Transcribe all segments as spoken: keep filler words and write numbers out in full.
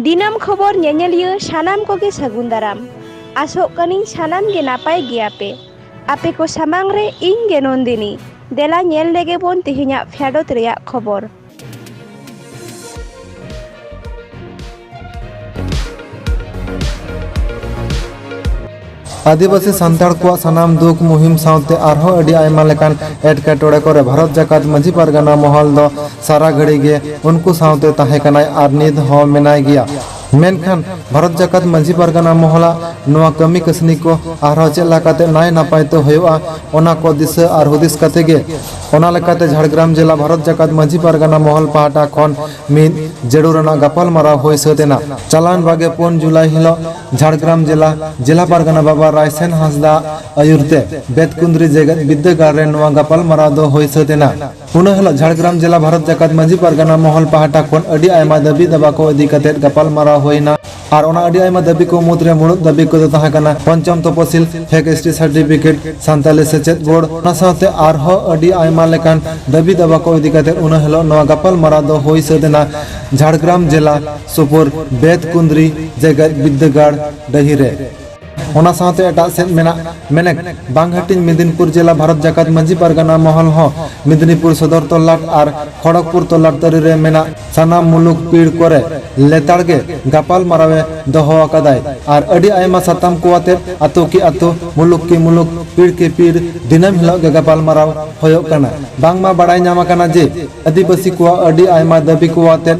ᱫᱤᱱᱟᱹᱢ ᱠᱷᱚᱵᱚᱨ ᱧᱮᱧᱮᱞᱤᱭᱟᱹ ᱥᱟᱱᱟᱢ ᱠᱚᱜᱮ ᱥᱟᱹᱜᱩᱱ ᱫᱟᱨᱟᱢ᱾ ᱟᱥᱚᱜ ᱠᱟᱹᱱᱟᱹᱧ ᱥᱟᱱᱟᱢ ᱜᱮ ᱱᱟᱯᱟᱭ ᱜᱮᱭᱟ ᱯᱮ᱾ ᱟᱯᱮ ᱠᱚ ᱥᱟᱢᱟᱝ ᱨᱮ ᱤᱧ ᱜᱮ ᱱᱚᱱᱫᱤᱱᱤ᱾ ᱫᱮᱞᱟ ᱧᱮᱞ ᱞᱮᱜᱮ ᱵᱚᱱ ᱛᱮᱦᱮᱧᱟᱜ ᱯᱷᱮᱰᱚᱛ ᱨᱮᱭᱟᱜ ᱠᱷᱚᱵᱚᱨ᱾ ᱟᱹᱫᱤᱵᱟᱹᱥᱤ ᱥᱟᱱᱛᱟᱲ ᱠᱚᱣᱟᱜ ᱥᱟᱱᱟᱢ ᱫᱩᱠ ᱢᱩᱦᱤᱢ ᱥᱟᱶᱛᱮ ᱟᱨᱦᱚᱸ ᱟᱹᱰᱤ ᱟᱭᱢᱟ ᱞᱮᱠᱟᱱ ᱮᱴᱠᱮᱴᱚᱬᱮ ᱠᱚᱨᱮ ᱵᱷᱟᱨᱚᱛ ᱡᱟᱠᱟᱛ ᱢᱟᱹᱡᱷᱤ ᱯᱟᱨᱜᱟᱱᱟ ᱢᱚᱦᱚᱞ ᱫᱚ ᱥᱟᱨᱟ ᱜᱷᱟᱹᱲᱤ ᱜᱮ ᱩᱱᱠᱩ ᱥᱟᱶᱛᱮ ᱛᱟᱦᱮᱸ ᱠᱟᱱᱟᱭ ᱟᱨ ᱱᱤᱛ ᱦᱚᱸ ᱢᱮᱱᱟᱭ ᱜᱮᱭᱟ᱾ ᱢᱮᱱᱠᱷᱟᱱ ᱵᱷᱟᱨᱚᱛ ᱡᱟᱠᱟᱛ ᱢᱟᱹᱡᱷᱤ ᱯᱟᱨᱜᱟᱱᱟ ᱢᱚᱦᱚᱞᱟᱜ ᱱᱚᱣᱟ ᱠᱟᱹᱢᱤ ᱠᱟᱹᱥᱱᱤ ᱠᱚ ᱟᱨᱦᱚᱸ ᱪᱮᱫ ᱞᱮᱠᱟᱛᱮ ᱱᱟᱭ ᱱᱟᱯᱟᱭ ᱛᱮ ᱦᱩᱭᱩᱜᱼᱟ, ᱚᱱᱟ ᱠᱚ ᱫᱤᱥᱟᱹ ᱟᱨ ᱦᱩᱫᱤᱥ ᱠᱟᱛᱮ ᱜᱮ, ᱚᱱᱟ ᱞᱮᱠᱟᱛᱮ ᱡᱷᱟᱲᱜᱨᱟᱢ ᱡᱮᱞᱟ ᱵᱷᱟᱨᱚᱛ ᱡᱟᱠᱟᱛ ᱢᱟᱹᱡᱷᱤ ᱯᱟᱨᱜᱟᱱᱟ ᱢᱚᱦᱚᱞ ᱯᱟᱦᱴᱟ ᱠᱷᱚᱱ ᱢᱤᱫ ᱡᱟᱹᱨᱩᱲ ᱨᱮᱱᱟᱜ ᱜᱟᱯᱟᱞᱢᱟᱨᱟᱣ ᱦᱩᱭ ᱥᱟᱹᱛ ᱮᱱᱟ᱾ ᱪᱟᱞᱟᱣᱮᱱ ᱵᱟᱜᱮ ᱯᱩᱱ ᱡᱩᱞᱟᱭ ᱦᱤᱞᱳᱜ ᱡᱷᱟᱲᱜᱨᱟᱢ ᱡᱮᱞᱟ, ᱡᱮᱞᱟ ᱯᱟᱨᱜᱟᱱᱟ ᱵᱟᱵᱟ ᱨᱟᱭᱥᱮᱱ ᱦᱟᱸᱥᱫᱟ ᱟᱹᱭᱩᱨ ᱛᱮ ᱵᱮᱛᱠᱩᱸᱫᱽᱨᱤ ᱡᱮᱜᱮᱛ ᱵᱤᱨᱫᱟᱹᱜᱟᱲ ᱨᱮ ᱱᱚᱣᱟ ᱜᱟᱯᱟᱞᱢᱟᱨᱟᱣ ᱫᱚ ᱦᱩᱭ ᱥᱟᱹᱛ ᱮᱱᱟ᱾ ᱩᱱᱟᱹ ᱦᱤᱞᱳᱜ ᱡᱷᱟᱲᱜᱨᱟᱢ ᱡᱮᱞᱟ ᱵᱷᱟᱨᱚᱛ ᱡᱟᱠᱟᱛ ᱢᱟᱹᱡᱷᱤ ᱯᱟᱨᱜᱟᱱᱟ ᱢᱚᱦᱚᱞ ᱯᱟᱦᱴᱟ ᱠᱷᱚᱱ ᱟᱹᱰᱤ ᱟᱭᱢᱟ ᱫᱟᱹᱵᱤ ᱫᱟᱵᱟ ᱠᱚ ᱤᱫᱤ ᱠᱟᱛᱮ ᱜᱟᱯᱟᱞᱢᱟᱨᱟᱣ ᱦᱩᱭ ᱮᱱᱟ᱾ ᱟᱨ ᱚᱱᱟ ᱟᱹᱰᱤ ᱟᱭᱢᱟ ᱫᱟᱹᱵᱤ ᱠᱚ ᱢᱩᱫᱽᱨᱮ ᱢᱩᱲᱩᱫ ᱫᱟᱹᱵᱤ ᱠᱚᱫᱚ ᱛᱟᱦᱮᱸ ᱠᱟᱱᱟ ᱯᱚᱧᱪᱚᱢ ᱛᱚᱯᱚᱥᱤᱞ, fake S T certificate, Santali ᱥᱮᱪᱮᱫ ᱵᱳᱨᱰ, ᱚᱱᱟ ᱥᱟᱶᱛᱮ ᱟᱨᱦᱚᱸ ᱟᱹᱰᱤ ᱟᱭᱢᱟ ᱞᱮᱠᱟᱱ ᱫᱟᱹᱵᱤ ᱫᱟᱵᱟ ᱠᱚ ᱤᱫᱤ ᱠᱟᱛᱮ ᱩᱱᱟᱹ ᱦᱤᱞᱳᱜ ᱱᱚᱣᱟ ᱜᱟᱯᱟᱞᱢᱟᱨᱟᱣ ᱫᱚ ᱦᱩᱭ ᱥᱟᱹᱛ ᱮᱱᱟ ᱡᱷᱟᱲᱜᱨᱟᱢ ᱡᱮᱞᱟ ᱥᱩᱯᱩᱨ ᱵᱮᱛᱠᱩᱸᱫᱽᱨᱤ ᱡᱮᱜᱮᱛ ᱵᱤᱨᱫᱟᱹᱜᱟᱲ ᱰᱟᱹᱦᱤ ᱨᱮ᱾ ᱚᱱᱟ ᱥᱟᱶᱛᱮ ᱮᱴᱟᱜ ᱥᱮᱫ ᱢᱮᱱᱟᱜ ᱢᱮᱱᱮᱠ ᱵᱟᱝ ᱦᱟᱹᱴᱤᱧ ᱢᱮᱫᱤᱱᱯᱩᱨ ᱡᱮᱞᱟ ᱵᱷᱟᱨᱚᱛ ᱡᱟᱠᱟᱛ ᱢᱟᱹᱡᱷᱤ ᱯᱟᱨᱜᱟᱱᱟ ᱢᱚᱦᱚᱞ ᱦᱚᱸ ᱢᱮᱫᱤᱱᱤᱯᱩᱨ ᱥᱚᱫᱚᱨ ᱛᱚᱞᱞᱟᱴ ᱟᱨ ᱠᱷᱚᱲᱚᱜᱽᱯᱩᱨ ᱛᱚᱞᱞᱟᱴ ᱛᱟᱹᱨᱤ ᱨᱮ ᱢᱮᱱᱟᱜ ᱥᱟᱱᱟᱢ ᱢᱩᱞᱩᱠ ᱯᱤᱲ ᱠᱚᱨᱮ ᱞᱮᱛᱟᱲ ᱜᱮ ᱜᱟᱯᱟᱞ ᱢᱟᱨᱟᱣ ᱮ ᱫᱚᱦᱚ ᱟᱠᱟᱫᱟᱭ᱾ ᱟᱨ ᱟᱹᱰᱤ ᱟᱭᱢᱟ ᱥᱟᱛᱟᱢ ᱠᱚ ᱟᱛᱮ ᱟᱛᱳ ᱠᱤ ᱟᱛᱳ, ᱢᱩᱞᱩᱠ ᱠᱤ ᱢᱩᱞᱩᱠ, ᱯᱤᱲ ᱠᱤ ᱯᱤᱲ ᱫᱤᱱᱟᱹᱢ ᱦᱤᱞᱳᱜ ᱜᱮ ᱜᱟᱯᱟᱞ ᱢᱟᱨᱟᱣ ᱦᱩᱭᱩᱜ ᱠᱟᱱᱟ᱾ ᱵᱟᱝᱢᱟ ᱵᱟᱲᱟᱭ ᱧᱟᱢ ᱟᱠᱟᱱᱟ ᱡᱮ ᱟᱹᱫᱤᱵᱟᱹᱥᱤ ᱠᱚᱣᱟᱜ ᱟᱹᱰᱤ ᱟᱭᱢᱟ ᱫᱟᱹᱵᱤ ᱠᱚ ᱟᱛᱮ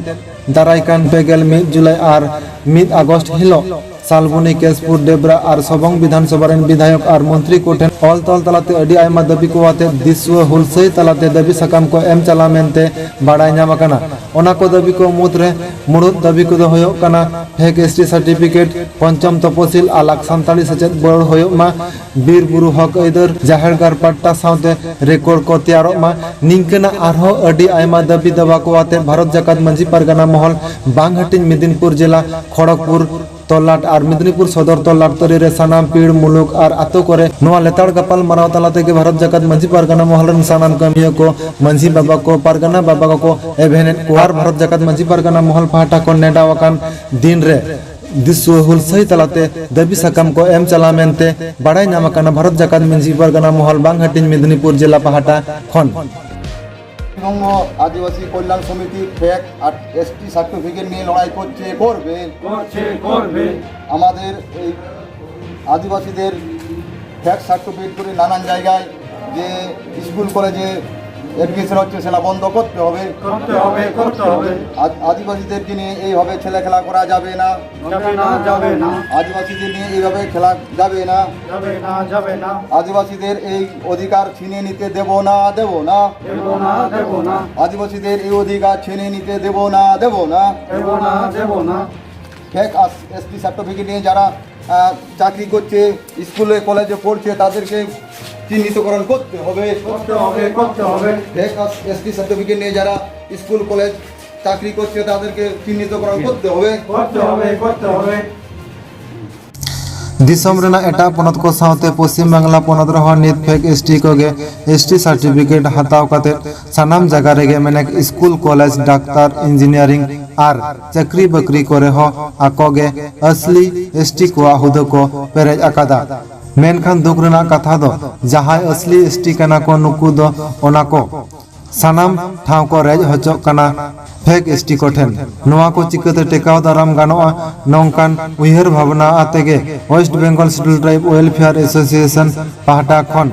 ᱫᱟᱨᱟᱭ ᱠᱟᱱ ᱯᱮᱜᱮᱞ ᱢᱤᱫ ᱡᱩᱞᱟᱭ ᱟᱨ ᱢᱤᱫ ᱟᱜᱚᱥᱴ ᱦᱤᱞᱳᱜ ᱥᱟᱞᱵᱚᱱᱤ, ᱠᱮᱥᱯᱩᱨ, ᱰᱮᱵᱽᱨᱟ ᱟᱨ ᱥᱚᱵᱚᱝ ᱵᱤᱫᱷᱟᱱ ᱥᱚᱵᱷᱟ ᱨᱮᱱ ᱵᱤᱫᱷᱟᱭᱚᱠ ᱟᱨ ᱢᱚᱱᱛᱨᱤ ᱠᱚᱴᱷᱮᱱ ᱚᱞ ᱛᱚᱞ ᱛᱟᱞᱟᱛᱮ ᱟᱹᱰᱤ ᱟᱭᱢᱟ ᱫᱟᱹᱵᱤ ᱠᱚ ᱟᱛᱮ ᱫᱤᱥᱩᱣᱟᱹ ᱦᱩᱞᱥᱟᱹᱭ ᱛᱟᱞᱟᱛᱮ ᱫᱟᱹᱵᱤ ᱥᱟᱠᱟᱢ ᱠᱚ ᱮᱢ ᱪᱟᱞᱟᱣ ᱢᱮᱱᱛᱮ ᱵᱟᱲᱟᱭ ᱧᱟᱢ ᱟᱠᱟᱱᱟ᱾ ᱚᱱᱟ ᱠᱚ ᱫᱟᱹᱵᱤ ᱠᱚ ᱢᱩᱫᱽᱨᱮ ᱢᱩᱲᱩᱫ ᱫᱟᱹᱵᱤ ᱠᱚᱫᱚ ᱦᱩᱭᱩᱜ ᱠᱟᱱᱟ ᱯᱷᱮᱠ ᱮᱥ ᱴᱤ ᱥᱟᱨᱴᱤᱯᱷᱤᱠᱮᱴ, ᱯᱚᱧᱪᱚᱢ ᱛᱚᱯᱚᱥᱤᱞ ᱟᱞᱟᱜᱽ ᱥᱟᱱᱛᱟᱲᱤ ᱥᱮᱪᱮᱫ ᱵᱳᱨᱰ ᱦᱩᱭᱩᱜ ᱢᱟ, ᱵᱤᱨ ᱵᱩᱨᱩ ᱦᱚᱠ ᱟᱹᱭᱫᱟᱹᱨ, ᱡᱟᱦᱮᱨ ᱜᱟᱲ ᱯᱟᱴᱴᱟ ᱥᱟᱶᱛᱮ ᱨᱮᱠᱚᱨᱰ ᱠᱚ ᱛᱮᱭᱟᱨᱚᱜ ᱢᱟ᱾ ᱱᱤᱝᱠᱟᱹᱱᱟᱜ ᱟᱨᱦᱚᱸ ᱟᱹᱰᱤ ᱟᱭᱢᱟ ᱫᱟᱹᱵᱤ ᱫᱟᱵᱟ ᱠᱚ ᱟᱛᱮ ᱵᱷᱟᱨᱚᱛ ᱡᱟᱠᱟᱛ ᱢᱟᱹᱡᱷᱤ ᱯᱟᱨᱜᱟᱱᱟ ᱢᱚᱦᱚᱞ ᱵᱟᱝ ᱦᱟᱹᱴᱤᱧ ᱢᱮᱫᱤᱱᱯᱩᱨ ᱡᱮᱞᱟ ᱠᱷᱚᱲᱚᱜᱽᱯᱩᱨ ᱛᱚᱞᱟᱴ ᱟᱨ ᱢᱮᱫᱽᱱᱤᱯᱩᱨ ᱥᱚᱫᱚᱨ ᱛᱚᱞᱟᱴ ᱛᱟᱹᱨᱤ ᱨᱮ ᱥᱟᱱᱟᱢ ᱯᱤᱲ ᱢᱩᱞᱩᱠ ᱟᱨ ᱟᱛᱳ ᱠᱚᱨᱮ ᱱᱚᱣᱟ ᱞᱮᱛᱟᱲ ᱜᱟᱯᱟᱞ ᱢᱟᱨᱟᱣ ᱛᱟᱞᱟ ᱛᱮᱜᱮ ᱵᱷᱟᱨᱚᱛ ᱡᱟᱠᱟᱛ ᱢᱟᱹᱡᱷᱤ ᱯᱟᱨᱜᱟᱱᱟ ᱢᱚᱦᱚᱞ ᱨᱮᱱ ᱥᱟᱱᱟᱢ ᱠᱟᱹᱢᱤᱭᱟᱹ ᱠᱚ, ᱢᱟᱹᱡᱷᱤ ᱵᱟᱵᱟ ᱠᱚ, ᱯᱟᱨᱜᱟᱱᱟ ᱵᱟᱵᱟ ᱠᱚ, ᱮᱵᱷᱮᱱ ᱮᱫ ᱠᱚ ᱟᱨ ᱵᱷᱟᱨᱚᱛ ᱡᱟᱠᱟᱛ ᱢᱟᱹᱡᱷᱤ ᱯᱟᱨᱜᱟᱱᱟ ᱢᱚᱦᱚᱞ ᱯᱟᱦᱴᱟ ᱠᱷᱚᱱ ᱱᱮᱰᱟᱣ ᱟᱠᱟᱱ ᱫᱤᱱ ᱨᱮ ᱫᱤᱥᱩᱣᱟᱹ ᱦᱩᱞᱥᱟᱹᱭ ᱛᱟᱞᱟᱛᱮ ᱫᱟᱹᱵᱤ ᱥᱟᱠᱟᱢ ᱠᱚ ᱮᱢ ᱪᱟᱞᱟᱣ ᱢᱮᱱᱛᱮ ᱵᱟᱲᱟᱭ ᱧᱟᱢ ᱟᱠᱟᱱᱟ᱾ ᱵᱷᱟᱨᱚᱛ ᱡᱟᱠᱟᱛ ᱢᱟᱹᱡᱷᱤ ᱯᱟᱨᱜᱟᱱᱟ ᱢᱚᱦᱚᱞ ᱵᱟᱝ ᱦᱟᱹᱴᱤᱧ ᱢᱮᱫᱽᱱᱤᱯᱩᱨ ᱡᱮᱞᱟ ᱯᱟᱦᱴᱟ ᱠᱷᱚᱱ। পশ্চিমবঙ্গ আদিবাসী কল্যাণ সমিতি ফেক আর এসটি সার্টিফিকেট নিয়ে লড়াই করছে, করবে। করছে, করবে। আমাদের এই আদিবাসীদের ফেক সার্টিফিকেট করে নানান জায়গায় যে স্কুল কলেজে অ্যাডমিশন হচ্ছে, সেটা বন্ধ করতে হবে। করতে হবে, করতে হবে। আদ-, আদিবাসীদেরকে নিয়ে এইভাবে ছেলে খেলা করা যাবে না। যাবে না, যাবে না। আদিবাসীদের নিয়ে এইভাবে খেলা যাবে না। যাবে না, যাবে না। আদিবাসীদের এই অধিকার ছিনিয়ে নিতে দেব না, দেব না। দেব না, দেব না। আদিবাসীদের এই অধিকার ছিনিয়ে নিতে দেব না, দেব না। দেব না, দেব না। ফেক এসটি সার্টিফিকেট নিয়ে যারা আহ, চাকরি করছে, স্কুলে কলেজে পড়ছে, তাদেরকে চিহ্নিতকরণ করতে হবে। করতে হবে, করতে হবে। ফেক এসটি সার্টিফিকেট নিয়ে যারা স্কুল কলেজ চাকরি করছে, তাদেরকে চিহ্নিতকরণ করতে হবে। করতে হবে, করতে হবে। ᱫᱤᱥᱚᱢ ᱨᱮᱱᱟᱜ ᱮᱴᱟᱜ ᱯᱚᱱᱚᱛ ᱠᱚ ᱥᱟᱶᱛᱮ ᱯᱚᱥᱪᱤᱢ ᱵᱟᱝᱞᱟ ᱯᱚᱱᱚᱛ ᱨᱮᱦᱚᱸ ᱱᱤᱛ ᱯᱷᱮᱠ ᱮᱥᱴᱤ ᱠᱚᱜᱮ ᱮᱥᱴᱤ ᱥᱟᱨᱴᱤᱯᱷᱤᱠᱮᱴ ᱦᱟᱛᱟᱣ ᱠᱟᱛᱮ ᱥᱟᱱᱟᱢ ᱡᱟᱭᱜᱟ ᱨᱮᱜᱮ ᱢᱮᱱᱮᱠ ᱥᱠᱩᱞ, ᱠᱚᱞᱮᱡᱽ, ᱰᱟᱠᱛᱟᱨ, ᱤᱧᱡᱤᱱᱤᱭᱟᱨᱤᱝ ᱟᱨ ᱪᱟᱹᱠᱨᱤ ᱵᱟᱹᱠᱨᱤ ᱠᱚᱨᱮ ᱦᱚᱸ ᱟᱠᱚ ᱜᱮ ᱟᱥᱞᱤ ᱮᱥᱴᱤ ᱠᱚᱣᱟᱜ ᱦᱩᱫᱟᱹ ᱠᱚ ᱯᱮᱨᱮᱡ ᱟᱠᱟᱫᱟ᱾ ᱢᱮᱱᱠᱷᱟᱱ ᱫᱩᱠ ᱨᱮᱱᱟᱜ ᱠᱟᱛᱷᱟ ᱫᱚ, ᱡᱟᱦᱟᱸᱭ ᱟᱥᱞᱤ ᱮᱥᱴᱤ ᱠᱟᱱᱟ ᱠᱚ, ᱱᱩᱠᱩ ᱫᱚ ᱚᱱᱟ ᱠᱚ ᱥᱟᱱᱟᱢ ᱴᱷᱟᱶ ᱠᱚ ᱨᱮᱡ ᱦᱚᱪᱚᱜ ᱠᱟᱱᱟ ᱯᱷᱮᱠ ᱮᱥᱴᱤ ᱠᱚᱴᱷᱮᱱ᱾ ᱱᱚᱣᱟ ᱠᱚ ᱪᱤᱠᱟᱹᱛᱮ ᱴᱮᱠᱟᱣ ᱫᱟᱨᱟᱢ ᱜᱟᱱᱚᱜᱼᱟ? ᱱᱚᱝᱠᱟᱱ ᱩᱭᱦᱟᱹᱨ ᱵᱷᱟᱵᱽᱱᱟ ᱟᱛᱮ ᱜᱮ West Bengal schedule tribe welfare association ᱯᱟᱦᱴᱟ ᱠᱷᱚᱱ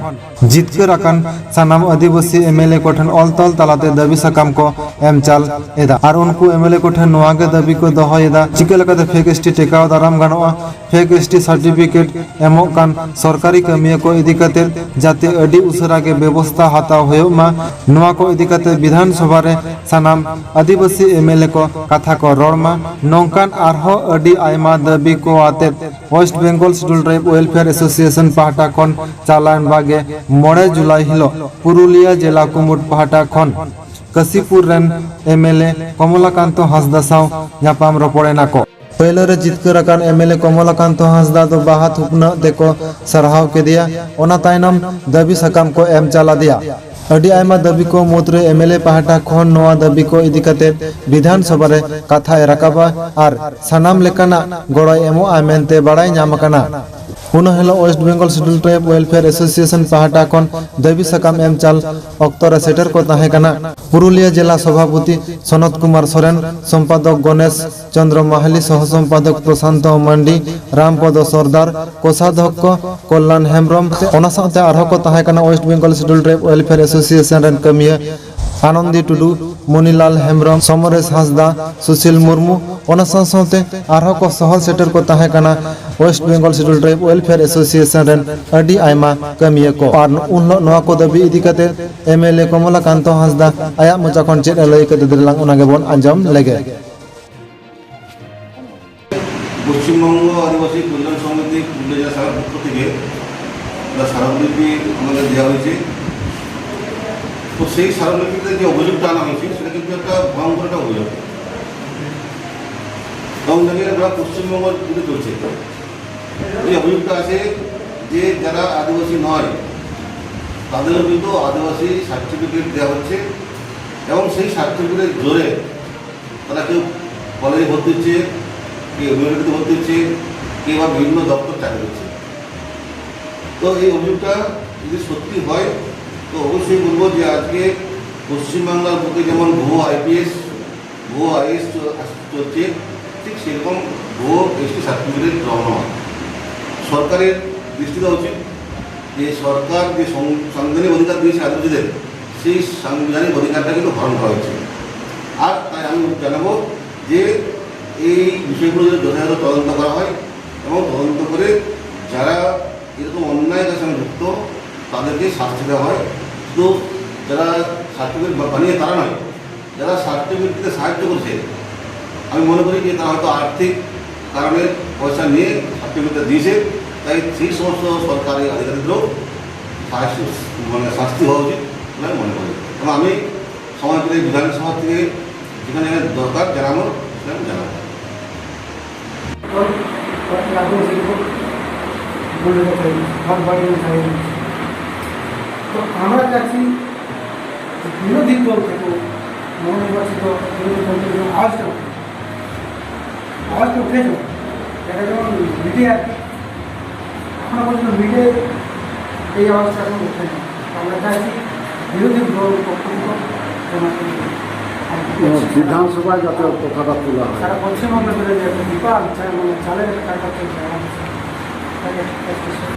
ᱡᱤᱛᱠᱟᱹᱨ ᱟᱠᱟᱱ ᱥᱟᱱᱟᱢ ᱟᱹᱫᱤᱵᱟᱹᱥᱤ ᱮᱢᱮᱞᱮ ᱠᱚᱴᱷᱮᱱ ᱚᱞ ᱛᱚᱞ ᱛᱟᱞᱟᱛᱮ ᱫᱟᱹᱵᱤ ᱥᱟᱠᱟᱢ ᱠᱚ ᱮᱢ ᱪᱟᱞ ᱮᱫᱟ᱾ ᱟᱨ ᱩᱱᱠᱩ ᱮᱢᱮᱞᱮ ᱠᱚᱴᱷᱮᱱ ᱱᱚᱣᱟ ᱜᱮ ᱫᱟᱹᱵᱤ ᱠᱚ ᱫᱚᱦᱚᱭᱮᱫᱟ, ᱪᱤᱠᱟᱹ ᱞᱮᱠᱟᱛᱮ ᱯᱷᱮᱠ ᱮᱥᱴᱤ ᱴᱮᱠᱟᱣ ᱫᱟᱨᱟᱢ ᱜᱟᱱᱚᱜᱼᱟ, ᱯᱷᱮᱠ ᱮᱥᱴᱤ ᱥᱟᱨᱴᱤᱯᱷᱤᱠᱮᱴ ᱮᱢᱚᱜ ᱠᱟᱱ ᱥᱚᱨᱠᱟᱨᱤ ᱠᱟᱹᱢᱤᱭᱟᱹ ᱠᱚ ᱤᱫᱤ ᱠᱟᱛᱮ ᱡᱟᱛᱮ ᱟᱹᱰᱤ ᱩᱥᱟᱹᱨᱟ ᱜᱮ ᱵᱮᱵᱚᱥᱛᱷᱟ ᱦᱟᱛᱟᱣ ᱦᱩᱭᱩᱜ ᱢᱟ᱾ ᱱᱚᱣᱟ ᱠᱚ ᱤᱫᱤ ᱠᱟᱛᱮ ᱵᱤᱫᱷᱟᱱ ᱥᱚᱵᱷᱟ ᱨᱮ ᱥᱟᱱᱟᱢ ᱟᱹᱫᱤᱵᱟᱹᱥᱤ ᱮᱢᱮᱞᱮ ᱠᱚ ᱠᱟᱛᱷᱟ ᱠᱚ ᱨᱚᱲ ᱢᱟ᱾ ᱱᱚᱝᱠᱟᱱ ᱟᱨᱦᱚᱸ ᱟᱹᱰᱤ ᱟᱭᱢᱟ ᱫᱟᱹᱵᱤ ᱠᱚ ᱟᱛᱮ West Bengal schedule tribe welfare association ᱯᱟᱦᱴᱟ ᱠᱷᱚᱱ ᱪᱟᱞᱟᱣᱮᱱ ᱵᱟᱜᱮ ᱢᱚᱬᱮ ᱡᱩᱞᱟᱭ ᱦᱤᱞᱳᱜ ᱯᱩᱨᱩᱞᱤᱭᱟᱹ ᱡᱮᱞᱟ ᱠᱩᱢᱩᱴ ᱯᱟᱦᱴᱟ ᱠᱷᱚᱱ ᱠᱟᱥᱤᱯᱩᱨ ᱨᱮᱱ ᱮᱢᱮᱞᱮ ᱠᱚᱢᱚᱞᱟᱠᱟᱱᱛᱚ ᱦᱟᱸᱥᱫᱟ ᱥᱟᱶ ᱧᱟᱯᱟᱢ ᱨᱚᱯᱚᱲ ᱮᱱᱟ ᱠᱚ᱾ ᱯᱳᱭᱞᱳ ᱨᱮ ᱡᱤᱛᱠᱟᱹᱨ ᱟᱠᱟᱱ ᱮᱢᱮᱞᱮ ᱠᱚᱢᱚᱞᱟᱠᱟᱱᱛᱚ ᱦᱟᱸᱥᱫᱟ ᱫᱚ ᱵᱟᱦᱟ ᱛᱷᱩᱯᱱᱟᱹᱜ ᱛᱮᱠᱚ ᱥᱟᱨᱦᱟᱣ ᱠᱮᱫᱮᱭᱟ᱾ ᱚᱱᱟ ᱛᱟᱭᱱᱚᱢ ᱫᱟᱹᱵᱤ ᱥᱟᱠᱟᱢ ᱠᱚ ᱮᱢ ᱪᱟᱞ ᱟᱫᱮᱭᱟ᱾ ᱟᱹᱰᱤ ᱟᱭᱢᱟ ᱫᱟᱹᱵᱤ ᱠᱚ ᱢᱩᱫᱽᱨᱮ ᱮᱢᱮᱞᱮ ᱯᱟᱦᱴᱟ ᱠᱷᱚᱱ ᱱᱚᱣᱟ ᱫᱟᱹᱵᱤ ᱠᱚ ᱤᱫᱤ ᱠᱟᱛᱮ ᱵᱤᱫᱷᱟᱱ ᱥᱚᱵᱷᱟ ᱨᱮ ᱠᱟᱛᱷᱟᱭ ᱨᱟᱠᱟᱵᱟ ᱟᱨ ᱥᱟᱱᱟᱢ ᱞᱮᱠᱟᱱᱟᱜ ᱜᱚᱲᱚᱭ ᱮᱢᱚᱜᱼᱟ ᱢᱮᱱᱛᱮ ᱵᱟᱲᱟᱭ ᱧᱟᱢ ᱟᱠᱟᱱᱟ᱾ ᱩᱱ ᱦᱤᱞᱳᱜ West Bengal Scheduled Tribe Welfare Association ᱯᱟᱦᱴᱟ ᱠᱷᱚᱱ ᱫᱟᱹᱵᱤ ᱥᱟᱠᱟᱢ ᱮᱢ ᱪᱟᱞ ᱚᱠᱛᱚ ᱨᱮ ᱥᱮᱴᱮᱨ ᱠᱚ ᱛᱟᱦᱮᱸ ᱠᱟᱱᱟ ᱯᱩᱨᱩᱞᱤᱭᱟᱹ ᱡᱮᱞᱟ ᱥᱚᱵᱷᱟᱯᱚᱛᱤ ᱥᱚᱱᱚᱛ ᱠᱩᱢᱟᱨ ᱥᱚᱨᱮᱱ, ᱥᱚᱢᱯᱟᱫᱚᱠ ᱜᱚᱱᱮᱥ ᱪᱚᱱᱫᱨᱚ ᱢᱟᱦᱟᱞᱤ, ᱥᱚᱦᱚ ᱥᱚᱢᱯᱟᱫᱚᱠ ᱯᱨᱚᱥᱟᱱᱛᱚ ᱢᱟᱱᱰᱤ, ᱨᱟᱢᱯᱚᱫᱚ ᱥᱚᱨᱫᱟᱨ, ᱠᱳᱥᱟᱫᱷᱚᱠᱠᱚ ᱠᱚᱞᱞᱟᱱ ᱦᱮᱢᱵᱨᱚᱢ, ᱚᱱᱟ ᱥᱟᱶᱛᱮ ᱟᱨᱦᱚᱸ ᱠᱚ ᱛᱟᱦᱮᱸ ᱠᱟᱱᱟ West Bengal Scheduled Tribe Welfare Association ᱨᱮᱱ ᱠᱟᱹᱢᱤᱭᱟᱹ ᱟᱱᱚᱱᱫᱤ ᱴᱩᱰᱩ, ᱢᱚᱱᱤᱞᱟᱞ ᱦᱮᱢᱵᱨᱚᱢ, ᱥᱚᱢᱚᱨᱮᱥ ᱦᱟᱸᱥᱫᱟ, ᱥᱩᱥᱤᱞ ᱢᱩᱨᱢᱩ, ᱚᱱᱟ ᱥᱟᱶ ᱥᱟᱶᱛᱮ ᱟᱨᱦᱚᱸ ᱠᱚ ᱥᱚᱦᱚᱨ ᱥᱮᱴᱮᱨ ᱠᱚ ᱛᱟᱦᱮᱸ ᱠᱟᱱᱟ West Bengal Scheduled Tribe Welfare Association ᱨᱮᱱ ᱟᱹᱰᱤ ᱟᱭᱢᱟ ᱠᱟᱹᱢᱤᱭᱟᱹ ᱠᱚ᱾ ᱟᱨ ᱩᱱ ᱦᱤᱞᱳᱜ ᱱᱚᱣᱟ ᱠᱚ ᱫᱟᱹᱵᱤ ᱤᱫᱤ ᱠᱟᱛᱮ ᱮᱢᱮᱞᱮ ᱠᱚᱢᱚᱞᱟᱠᱟᱱᱛᱚ ᱦᱟᱸᱥᱫᱟ ᱟᱭᱟᱜ ᱢᱚᱪᱟ ᱠᱷᱚᱱ ᱪᱮᱫ ᱮ ᱞᱟᱹᱭ ᱠᱟᱫᱟ, ᱫᱮᱞᱟᱝ ᱚᱱᱟ ᱜᱮᱵᱚᱱ ᱟᱸᱡᱚᱢ ᱞᱮᱜᱮ᱾ পশ্চিমবঙ্গ আদিবাসী কল্যাণ সমিতি পুরুলিয়া জেলা শাখার পক্ষ থেকে একটা স্মারকলিপি আমাদের দেওয়া হয়েছে। তো সেই স্মারকলিপিতে যে অভিযোগটা আনা হয়েছে, সেটা কিন্তু একটা ভয়ঙ্কর একটা অভিযোগ। এবং দেখেন, ওরা পশ্চিমবঙ্গ জুড়ে চলছে। এই অভিযোগটা আছে যে যারা আদিবাসী নয়, তাদেরও কিন্তু আদিবাসী সার্টিফিকেট দেওয়া হচ্ছে এবং সেই সার্টিফিকেটের জোরে তারা কেউ কলেজে ভর্তি হচ্ছে, কেউ ইউনিভার্সিটিতে ভর্তি হচ্ছে, কেউ বা বিভিন্ন দপ্তর চাকরি করছে। তো এই অভিযোগটা যদি সত্যি হয়, তো অবশ্যই বলবো যে আজকে পশ্চিমবাংলার বুকে যেমন ভুয়ো আইপিএস, ভুয়ো আইএস চলছে, ঠিক সেরকম ভুয়ো এসটি সার্টিফিকেট জমা নেওয়া। সরকারের দৃষ্টি দেওয়া উচিত যে সরকার যে সং- সাংবিধানিক অধিকার দিয়েছে আদিবাসীদের, সেই সাংবিধানিক অধিকারটা কিন্তু হরণ করা হয়েছে। আর তাই আমি জানাবো যে এই বিষয়গুলো যদি যথাযথ তদন্ত করা হয় এবং তদন্ত করে যারা এরকম অন্যায় কাজের সঙ্গে যুক্ত, তাদেরকে শাস্তি দেওয়া হয়। শুধু যারা সার্টিফিকেট বানিয়ে তারা নয়, যারা সার্টিফিকেট দিতে সাহায্য করছে, আমি মনে করি যে তারা হয়তো আর্থিক কারণে পয়সা নিয়ে সার্টিফিকেটটা দিয়েছে, তাই সেই সমস্ত সরকারি আধিকারিকদেরও শাস্তি, মানে শাস্তি হওয়া উচিত বলে আমি মনে করি। এবং আমি সময় পেলে বিধানসভা থেকে যেখানে দরকার জানানো, সেটা আমি জানাবো। লাগবে সেরকম বলে কথা, ঘর বাড়ি না থাকে। তো আমরা চাচ্ছি যে বিরোধী দল থেকে নবনির্বাচিত বিরোধী দল থেকে যেন আওয়াজটা উঠে, আওয়াজটা উঠে যাবে। এটা যেমন মিডিয়া, এখনো পর্যন্ত মিডিয়া এই আওয়াজটা এখন উঠেনি। আমরা চাইছি বিরোধী দল পক্ষ থেকে যেন একটা বিধানসভায় যাতে কথাটা তোলা হয়। সারা পশ্চিমবঙ্গ জুড়ে যে একটা বিপাক, মানে চালের একটা কাজ চলছে আমার কাছে।